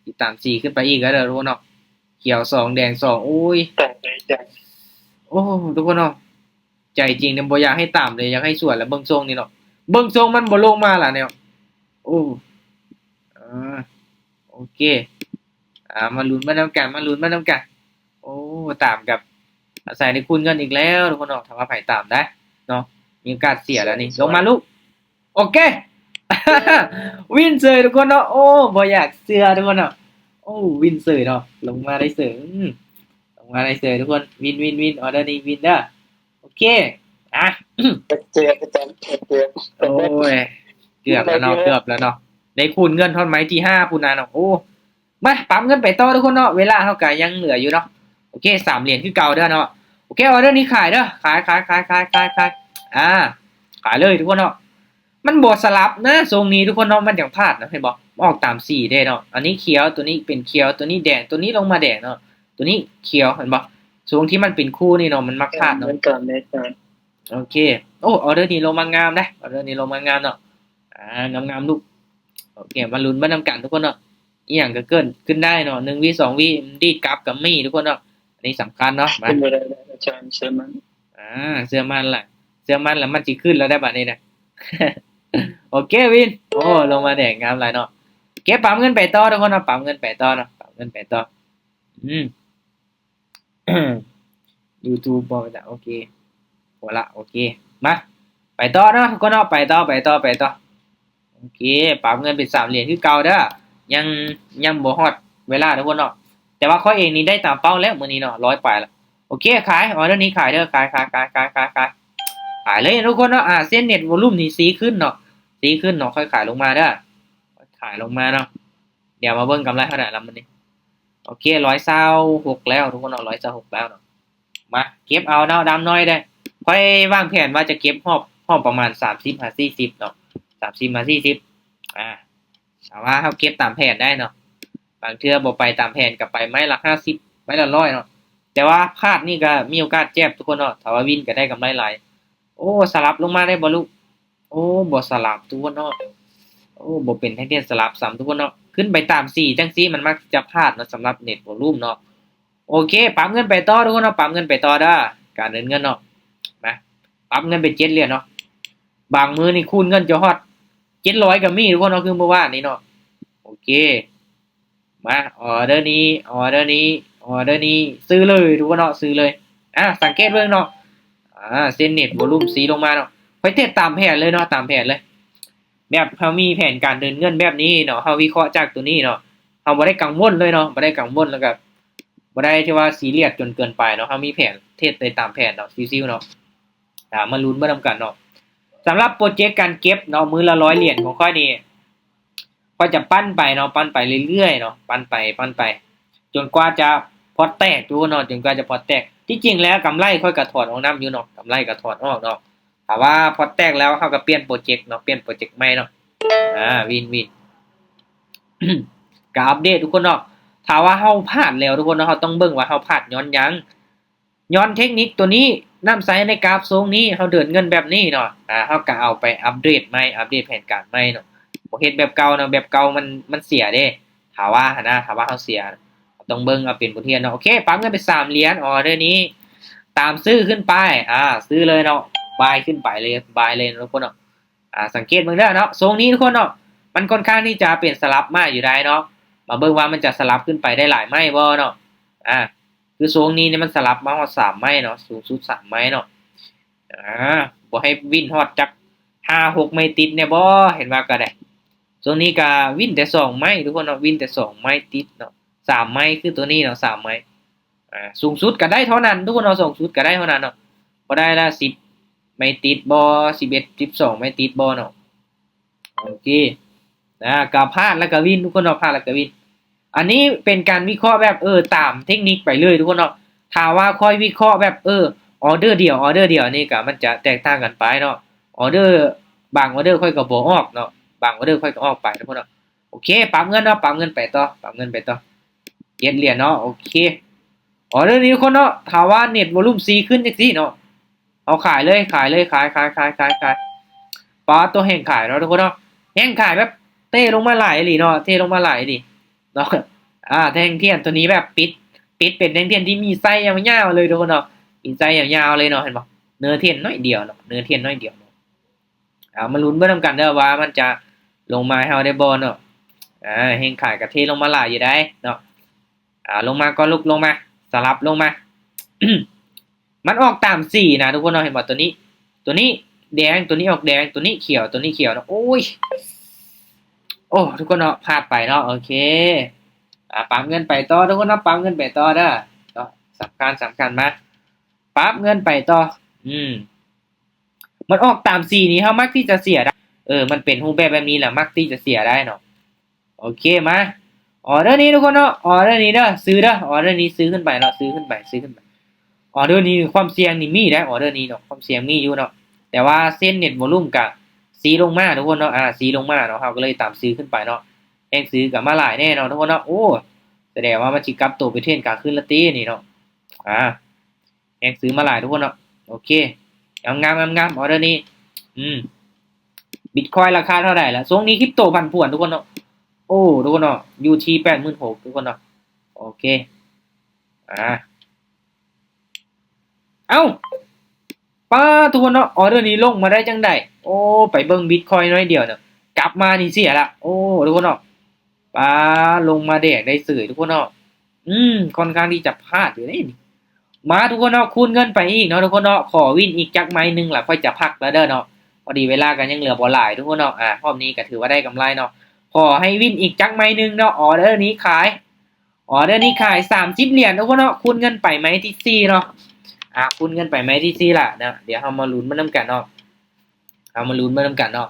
ຊິຕາມສີຂຶ້ນໄປອີກແລ້ວເດີທຸກຄົນເນາະ. ຂຽວສອງ ແດງສອງ. ໂອ້ຍ ຕາຍແລ້ວ ໂອ້ ທຸກຄົນເນາະ, ໃຈຈິງນີ້ບໍ່ຢາກໃຫ້ຕາມເລີຍ, ຢາກໃຫ້ສວນແລ້ວ. ເບິ່ງຊົງນີ້ເນາະ, ເບິ່ງຊົງມັນບໍ່ລົງມາລະແນວ. ໂອ້ ອາ ໂອເຄ ອາ ມາລຸ້ນມານຳກັນ ມາລຸ້ນມານຳກັນ. ໂອ້ ຕາມກັບອາໄສໄດ້ຄູນເງິນອີກແລ້ວທຸກຄົນເນາະ, ຖ້າວ່າໃຜຕາມໄດ້ເນາະ ມີໂອກາດເສຍແລ້ວນີ້. ລົງມາລູກ. ໂອເຄ ວິນເສີຍທຸກຄົນເນາະ. ໂອ້ ບໍ່ຢາກເຊື່ອທຸກຄົນເນາະ, ໂອ້ ວິນເສີຍເນາະ, ລົງມາໄດ້ເສີຍ ອືມ ລົງມາໄດ້ເສີຍທຸກຄົນ. ວິນ ວິນ ວິນ ອໍເດີນີ້ວິນເດີ. ໂອເຄ ອາ ເກືອບ ເກືອບ ໂອ້ຍ ເກືອບແລ້ວເນາະ ເກືອບແລ້ວເນາະ, ໄດ້ຄູນເງິນຮອດໄມ້ທີຫ້າພຸ້ນນະເນາະ. ໂອ້ ມາ ປັບເງິນໄປຕໍ່ທຸກຄົນເນາະ, ເວລາເຮົາກະຍັງເຫຼືອຢູ່ເນາະ. ໂອເຄ ສາມຫຼຽນຄືເກົ່າເດີເນາະ. ໂອເຄ ອໍເດີນີ້ຂາຍເດີ, ຂາຍ ຂາຍ ຂາຍ ຂາຍ ຂາຍ ຂາຍ. ອາ ຂາຍເລີຍທຸກຄົນເນາະ. ມັນບໍ່ສະຫຼັບນະ ຊົງນີ້ທຸກຄົນເນາະ, ມັນຈັ່ງພາດນະ ເຫັນບໍ່? ອອກຕາມສີເດ້ເນາະ, ອັນນີ້ຂຽວ ໂຕນີ້ເປັນຂຽວ ໂຕນີ້ແດງ ໂຕນີ້ລົງມາແດງເນາະ, ໂຕນີ້ຂຽວ ເຫັນບໍ່? ຊ່ວງທີ່ມັນເປັນຄູ່ນີ້ເນາະ ມັນມັກພາດເນາະ. ໂອເຄ ໂອ້ ອໍເດີນີ້ລົງມາງາມເດ້, ອໍເດີນີ້ລົງມາງາມເນາະ. ອາ ງາມໆລູກ. ໂອເຄ ມາລຸ້ນເບິ່ງນຳກັນທຸກຄົນເນາະ, ອີ່ຫຍັງກະເກີດຂຶ້ນໄດ້ເນາະ, ໜຶ່ງວິສອງວິ ດີດກັບກະມີທຸກຄົນເນາະ. ອັນນີ້ສຳຄັນເນາະ. ມາ ເຊື່ອໝັ້ນ ອາ ເຊື່ອໝັ້ນລະ ເຊື່ອໝັ້ນລະ ມັນຊິຂຶ້ນລະໄດ໋ບາດນີ້ນະ. ໂອເຄວິນ ໂອ້ ລົງມາແດງງາມຫຼາຍເນາະ. ໂອເຄ ປັບເງິນໄປຕໍ່ທຸກຄົນເນາະ, ປັບເງິນໄປຕໍ່ເນາະ, ປັບເງິນໄປຕໍ່. ອືມ ຢູທູບບໍ່ໄດ້. ໂອເຄ ໂອລະ ໂອເຄ ມາ ໄປຕໍ່ເນາະທຸກຄົນເນາະ, ໄປຕໍ່ ໄປຕໍ່ ໄປຕໍ່. ໂອເຄ ປັບເງິນເປັນສາມຫຼຽນຄືເກົ່າເດີ, ຍັງ ຍັງບໍ່ຮອດເວລາທຸກຄົນເນາະ. ແຕ່ວ່າຂ້ອຍເອງນີ້ໄດ້ຕາມເປົ້າແລ້ວມື້ນີ້ເນາະ, ຮ້ອຍປາຍລະ. ໂອເຄ ຂາຍ ອໍເດີນີ້ຂາຍເດີ, ຂາຍ ຂາຍ ຂາຍ ຂາຍ ຂາຍ ຂາຍ ຂາຍເລີຍທຸກຄົນເນາະ. ອາ ເສັ້ນເນັດວອລຸ່ມນີ້ຊີ້ຂຶ້ນເນາະ, ຊີ້ຂຶ້ນເນາະ, ຄ່ອຍຂາຍລົງມາເດີ, ຄ່ອຍຂາຍລົງມາເນາະ. ດຽວມາເບິ່ງກຳໄລເທົ່າໃດລະມື້ນີ້. ໂອເຄ ຮ້ອຍຊາວຫົກແລ້ວທຸກຄົນເນາະ, ຮ້ອຍຊາວຫົກແລ້ວເນາະ. ມາເກັບເອົາເນາະ ດຳນ້ອຍເດີ. ຂ້ອຍວາງແຜນວ່າຈະເກັບຮອບ ຮອບປະມານສາມສິບຫາສີ່ສິບເນາະ, ສາມສິບຫາສີ່ສິບ. ອາ ຖ້າວ່າເຮົາເກັບຕາມແຜນໄດ້ເນາະ, ບາງເທື່ອບໍ່ໄປຕາມແຜນກະໄປໄມ້ລະຫ້າສິບ ໄມ້ລະຮ້ອຍເນາະ. ແຕ່ວ່າພາດນີ້ກະມີໂອກາດແຈບທຸກຄົນເນາະ, ຖ້າວ່າວິນກະໄດ້ກຳໄລຫຼາຍ. ໂອ້ ສະຫຼັບລົງມາໄດ້ບໍ່ລູກ? ໂອ້ ບໍ່ສະຫຼັບທຸກຄົນເນາະ. ໂອ້ ບໍ່ເປັນແທ່ງທຽນສະຫຼັບຊ້ຳທຸກຄົນເນາະ. ຂຶ້ນໄປຕາມສີຈັ່ງຊີ້ມັນມັກຈະພາດເນາະ ສຳລັບເນັດວອລຸ່ມເນາະ. ໂອເຄ ປັບເງິນໄປຕໍ່ທຸກຄົນເນາະ, ປັບເງິນໄປຕໍ່ເດີ ການເດີນເງິນເນາະ. ມາ ປັບເງິນເປັນເຈັດຫຼຽນເນາະ. ບາງມື້ນີ້ຄູນເງິນຈະຮອດເຈັດຮ້ອຍກະມີທຸກຄົນເນາະ, ຄືມື້ວານນີ້ເນາະ. ໂອເຄ ມາ ອໍເດີນີ້ ອໍເດີນີ້ ອໍເດີນີ້ ຊື້ເລີຍທຸກຄົນເນາະ, ຊື້ເລີຍ. ອາ ສັງເກດເບິ່ງເນາະ, ອາ ເສັ້ນເນັດວອລຸ່ມຊີ້ລົງມາເນາະ. ຂ້ອຍເທຣດຕາມແຜນເລີຍເນາະ, ຕາມແຜນເລີຍ. ແບບເຮົາມີແຜນການເດີນເງິນແບບນີ້ເນາະ, ເຮົາວິເຄາະຈາກໂຕນີ້ເນາະ, ເຮົາບໍ່ໄດ້ກັງວົນເລີຍເນາະ, ບໍ່ໄດ້ກັງວົນ ແລ້ວກະ ບໍ່ໄດ້ທີ່ວ່າຊີຣຽສຈົນເກີນໄປເນາະ, ເຮົາມີແຜນ ເທຣດໄດ້ຕາມແຜນເນາະ, ຊິວໆເນາະ. ອ່າ ມາລຸ້ນເບິ່ງນຳກັນເນາະ. ສຳລັບໂປຣເຈັກການເກັບເນາະ ມື້ລະຮ້ອຍຫຼຽນຂອງຂ້ອຍນີ້ ຂ້ອຍຈະປັ່ນໄປເນາະ, ປັ່ນໄປເລື້ອຍໆເນາະ, ປັ່ນໄປ ປັ່ນໄປ ຈົນກວ່າຈະພອດແຕກທຸກຄົນເນາະ, ຈົນກວ່າຈະພອດແຕກ. ທີ່ຈິງແລ້ວກຳໄລຂ້ອຍກໍຖອນອອກນຳຢູ່ເນາະ, ກຳໄລກໍຖອນອອກເນາະ. ຖ້າວ່າພອດແຕກແລ້ວ ເຮົາກໍປ່ຽນໂປຣເຈັກເນາະ, ປ່ຽນໂປຣເຈັກໃໝ່ເນາະ. ອ່າ ວິນ ວິນ ກໍອັບເດດທຸກຄົນເນາະ. ຖ້າວ່າເຮົາພາດແລ້ວທຸກຄົນເນາະ, ເຮົາຕ້ອງເບິ່ງວ່າເຮົາພາດຍ້ອນຫຍັງ. ຍ້ອນເທັກນິກຕົວນີ້ ນຳໃຊ້ໃນກາຟຊົງນີ້ ເຮົາເດີນເງິນແບບນີ້ເນາະ, ອ່າ ເຮົາກໍເອົາໄປອັບເດດໃໝ່, ອັບເດດແຜນການໃໝ່ເນາະ. ບໍ່ເຮັດແບບເກົ່າເນາະ, ແບບເກົ່າມັນ ມັນເສຍເດ້. ຖ້າວ່າຫັ້ນນະ, ຖ້າວ່າເຮົາເສຍ, ເຮົາຕ້ອງເບິ່ງເອົາເປັນບົດຮຽນເນາະ. ໂອເຄ, ປັບເງິນໄປສາມຫຼຽນ, ອໍເດີນີ້ຕາມຊື້ຂຶ້ນໄປ, ອ່າ ຊື້ເລີຍເນາະ, ບາຍຂຶ້ນໄປເລີຍ, ບາຍເລີຍເນາະທຸກຄົນເນາະ. ອ່າ ສັງເກດເບິ່ງເດີເນາະ, ຊົງນີ້ທຸກຄົນເນາະ, ມັນຄ່ອນຂ້າງທີ່ຈະເປັນສະຫຼັບມາຢູ່ໄດ້ເນາະ. ມາເບິ່ງວ່າມັນຈະສະຫຼັບຂຶ້ນໄປໄດ້ຫຼາຍໄມ້ບໍ່ເນາະ. ອ່າ ຄືຊົງນີ້ນີ້ມັນສະຫຼັບມາຮອດສາມໄມ້ເນາະ, ສູງສຸດສາມໄມ້ເນາະ. ອ່າ ບໍ່ໃຫ້ວິນຮອດຈັກຫ້າຫົກໄມ້ຕິດແດ່ບໍ່? ເຫັນວ່າກໍໄດ້. ຊ່ວງນີ້ກໍວິນແຕ່ສອງໄມ້ທຸກຄົນເນາະ, ວິນແຕ່ສອງໄມ້ຕິດເນາະ, ສາມໄມ້ຄືຕົວນີ້ເນາະ, ສາມໄມ້. ອ່າ ສູງສຸດກໍໄດ້ເທົ່ານັ້ນທຸກຄົນເນາະ, ສູງສຸດກໍໄດ້ເທົ່ານັ້ນເນາະ. ບໍ່ໄດ້ລະສິບໄມ້ຕິດບໍ່? ສິບເອັດ ສິບສອງໄມ້ຕິດບໍ່ເນາະ? ໂອເຄ ນະ ກໍພາດແລ້ວກໍວິນທຸກຄົນເນາະ, ພາດແລ້ວກໍວິນ. ອັນນີ້ເປັນການວິເຄາະແບບ ເອີ ຕາມເທັກນິກໄປເລີຍທຸກຄົນເນາະ. ຖ້າວ່າຂ້ອຍວິເຄາະແບບ ເອີ ອໍເດີດຽວ ອໍເດີດຽວ ນີ້ກໍມັນຈະແຕກຕ່າງກັນໄປເນາະ. ອໍເດີ ບາງອໍເດີຂ້ອຍກໍບໍ່ອອກເນາະ, ບາງອໍເດີຂ້ອຍກໍອອກໄປທຸກຄົນເນາະ. ໂອເຄ ປັບເງິນເນາະ, ປັບເງິນໄປຕໍ່, ປັບເງິນໄປຕໍ່. ເຈັດຫຼຽນເນາະ. ໂອເຄ ອໍເດີນີ້ທຸກຄົນເນາະ, ຖ້າວ່າເນັດວອລຸມສີ່ຂຶ້ນຈັ່ງຊີ້ເນາະ, ເຮົາຂາຍເລີຍ, ຂາຍເລີຍ, ຂາຍ, ຂາຍ, ຂາຍ, ຂາຍ, ຂາຍ. ປາດໂຕ ແຮງຂາຍເນາະທຸກຄົນເນາະ, ແຮງຂາຍແບບເທລົງມາຫຼາຍອີ່ຫຼີເນາະ, ເທລົງມາຫຼາຍອີ່ຫຼີເນາະ. ອ່າ ແທ່ງທຽນຕົວນີ້ແບບປິດ, ປິດເປັນແທ່ງທຽນທີ່ມີໄສ້ຍາວໆເລີຍທຸກຄົນເນາະ, ມີໄສ້ຍາວໆເລີຍເນາະ, ເຫັນບໍ່? ເນື້ອທຽນໜ້ອຍດຽວເນາະ, ເນື້ອທຽນໜ້ອຍດຽວເນາະ. ເອົາມາລຸ້ນເບິ່ງນຳກັນເດີວ່າມັນຈະລົງມາໃຫ້ເຮົາໄດ້ບໍ່ເນາະ. ອ່າ ແຮງຂາຍກະເທລົງມາຫຼາຍຢູ່ໃດ໋ເນາະ. ອ່າ ລົງມາກ່ອນລູກ, ລົງມາ, ສະຫຼັບລົງມາ. ມັນອອກຕາມສີນະທຸກຄົນເນາະ, ເຫັນບໍ່? ຕົວນີ້, ຕົວນີ້ແດງ, ຕົວນີ້ອອກແດງ, ຕົວນີ້ຂຽວ, ຕົວນີ້ຂຽວເນາະ. ໂອ້ຍ ໂອ້ ທຸກຄົນເນາະ, ພາດໄປເນາະ. ໂອເຄ ອ່າ ປັບເງິນໄປຕໍ່ທຸກຄົນເນາະ, ປັບເງິນໄປຕໍ່ເດີ. ເນາະ ສຳຄັນ, ສຳຄັນ, ມາ ປັບເງິນໄປຕໍ່. ອືມ ມັນອອກຕາມສີນີ້ ເຮົາມັກທີ່ຈະເສຍໄດ້. ເອີ ມັນເປັນຮູບແບບແບບນີ້ແຫຼະ ມັກທີ່ຈະເສຍໄດ້ເນາະ. ໂອເຄ ມາ ອໍເດີນີ້ທຸກຄົນເນາະ, ອໍເດີນີ້ເດີ, ຊື້ເດີ, ອໍເດີນີ້ຊື້ຂຶ້ນໄປເນາະ, ຊື້ຂຶ້ນໄປ, ຊື້ຂຶ້ນໄປ. ອໍເດີນີ້ຄວາມສ່ຽງນີ້ມີໄດ໋, ອໍເດີນີ້ເນາະ, ຄວາມສ່ຽງມີຢູ່ເນາະ. ແຕ່ວ່າເສັ້ນເນັດວອລຸມກະຊີ້ລົງມາທຸກຄົນເນາະ, ອ່າ ຊີ້ລົງມາເນາະ, ເຮົາກໍເລີຍຕາມຊື້ຂຶ້ນໄປເນາະ. ແຮງຊື້ກໍມາຫຼາຍແນ່ເນາະທຸກຄົນເນາະ. ໂອ້ ສະແດງວ່າມັນຊິກັບໂຕໄປເທຣນກາງຄືນລະຕິນີ້ເນາະ. ອ່າ ແຮງຊື້ມາຫຼາຍທຸກຄົນເນາະ. ໂອເຄ ງາມໆ ງາມໆ ອໍເດີນີ້. ອືມ ບິດຄອຍລາຄາເທົ່າໃດລະ? ຊ່ວງນີ້ຄຣິບໂຕຜັນຜວນທຸກຄົນເນາະ. ໂອ້ ທຸກຄົນເນາະ, ຢູ່ທີ່ແປດໝື່ນຫົກ ທຸກຄົນເນາະ. ໂອເຄ ອ່າ ເອົ້າ ປ້າ ທຸກຄົນເນາະ, ອໍເດີນີ້ລົງມາໄດ້ຈັ່ງໃດ? ໂອ້ ໄປເບິ່ງບິດຄອຍໜ້ອຍດຽວເນາະ, ກັບມານີ້ເສຍລະ. ໂອ້ ທຸກຄົນເນາະ, ປ້າ ລົງມາແດກໄດ້ເສີຍທຸກຄົນເນາະ. ອືມ ຄ່ອນຂ້າງທີ່ຈະພາດຢູ່ເດ້ນີ້. ມາທຸກຄົນເນາະ, ຄູນເງິນໄປອີກເນາະທຸກຄົນເນາະ. ຂໍວິນອີກຈັກໄມ້ໜຶ່ງລະຂ້ອຍຈະພັກລະເດີເນາະ, ພໍດີເວລາກໍຍັງເຫຼືອບໍ່ຫຼາຍທຸກຄົນເນາະ. ອ່າ ຮອບນີ້ກໍຖືວ່າໄດ້ກຳໄລເນາະ. ຂໍໃຫ້ວິນອີກຈັກໄມ້ໜຶ່ງເນາະ. ອໍເດີນີ້ຂາຍ, ອໍເດີນີ້ຂາຍສາມສິບຫຼຽນທຸກຄົນເນາະ. ຄູນເງິນໄປໄມ້ທີສີ່ເນາະ. ອ່າ ຄູນເງິນໄປໄມ້ທີສີ່ລະເນາະ. ດຽວເຮົາມາລຸ້ນມານຳກັນເນາະ, ເຮົາມາລຸ້ນມານຳກັນເນາະ.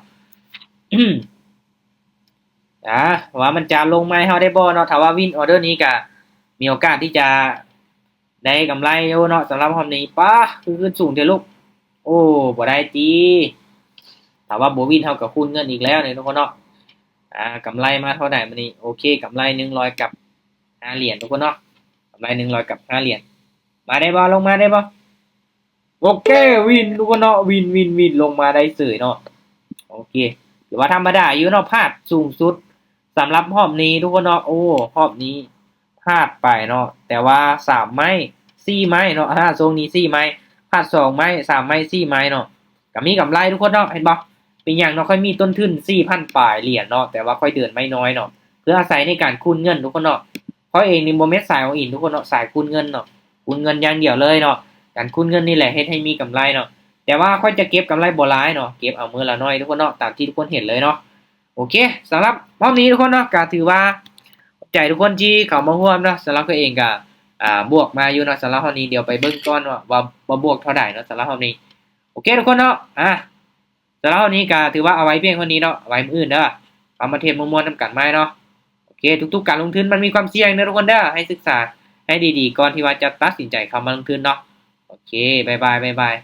ອ່າ ວ່າມັນຈະລົງມາໃຫ້ເຮົາໄດ້ບໍ່ເນາະ. ຖ້າວ່າວິນອໍເດີນີ້ກະມີໂອກາດທີ່ຈະໄດ້ກຳໄລຢູ່ເນາະ. ສຳລັບຮອບນີ້ ປ້າ ຄືຂຶ້ນສູງແທ້ລູກ. ໂອ້ ບໍ່ໄດ້ຕິ. ຖ້າວ່າບໍ່ວິນເຮົາກະຄູນເງິນອີກແລ້ວນີ້ທຸກຄົນເນາະ. ອ່າ ກຳໄລມາເທົ່າໃດມື້ນີ້? ໂອເຄ ກຳໄລໜຶ່ງຮ້ອຍກັບຫ້າຫຼຽນທຸກຄົນເນາະ, ກຳໄລໜຶ່ງຮ້ອຍກັບຫ້າຫຼຽນ. ມາໄດ້ບໍ່? ລົງມາໄດ້ບໍ່? ໂອເຄ ວິນທຸກຄົນເນາະ, ວິນ ວິນ ວິນ ລົງມາໄດ້ເສີຍເນາະ. ໂອເຄ ຖືວ່າທຳມະດາຢູ່ເນາະ, ພາດສູງສຸດສຳລັບຮອບນີ້ທຸກຄົນເນາະ. ໂອ້ ຮອບນີ້ພາດໄປເນາະ, ແຕ່ວ່າສາມໄມ້ ສີ່ໄມ້ເນາະ. ອ່າ ຊ່ວງນີ້ສີ່ໄມ້, ພາດສອງໄມ້ ສາມໄມ້ ສີ່ໄມ້ເນາະ, ກໍມີກຳໄລທຸກຄົນເນາະ. ເຫັນບໍ່? ເປັນຫຍັງເນາະ, ຂ້ອຍມີຕົ້ນທຶນສີ່ພັນປາຍຫຼຽນເນາະ, ແຕ່ວ່າຂ້ອຍເດີນໄມ້ນ້ອຍເນາະ, ເພື່ອອາໄສໃນການຄູນເງິນທຸກຄົນເນາະ. ຂ້ອຍເອງນີ້ບໍ່ແມ່ນສາຍ all in ທຸກຄົນເນາະ, ສາຍຄູນເງິນເນາະ, ຄູນເງິນຢ່າງດຽວເລີຍເນາະ. ການຄູນເງິນນີ້ແຫຼະເຮັດໃຫ້ມີກຳໄລເນາະ, ແຕ່ວ່າຂ້ອຍຈະເກັບກຳໄລບໍ່ຫຼາຍເນາະ, ເກັບເອົາມື້ລະໜ້ອຍທຸກຄົນເນາະ, ຕາມທີ່ທຸກຄົນເຫັນເລີຍເນາະ. ໂອເຄ ສຳລັບຮອບນີ້ທຸກຄົນເນາະ, ກໍຖືວ່າຂອບໃຈທຸກຄົນທີ່ເຂົ້າມາຮ່ວມເນາະ. ສຳລັບຂ້ອຍເອງກໍ ອ່າ ບວກມາຢູ່ເນາະ ສຳລັບຮອບນີ້. ດຽວໄປເບິ່ງກ່ອນວ່າ ວ່າ ວ່າບວກເທົ່າໃດເນາະ ສຳລັບຮອບນີ້. ໂອເຄທຸກຄົນເນາະ ອ່າ ສຳລັບຮອບນີ້ກໍຖືວ່າເອົາໄວ້ພຽງເທົ່ານີ້ເນາະ. ໄວ້ມື້ອື່ນເດີ ເຮົາມາເທຣດມ່ວນໆນຳກັນໃໝ່ເນາະ. ໂອເຄ ທຸກໆການລົງທຶນມັນມີຄວາມສ່ຽງເດີທຸກຄົນເດີ ໃຫ້ສຶກສາໃຫ້ດີໆກ່ອນທີ່ວ່າຈະຕັດສິນໃຈເຂົ້າມາລົງທຶນເນາະ. ໂອເຄ ບາຍບາຍ ບາຍບາຍ.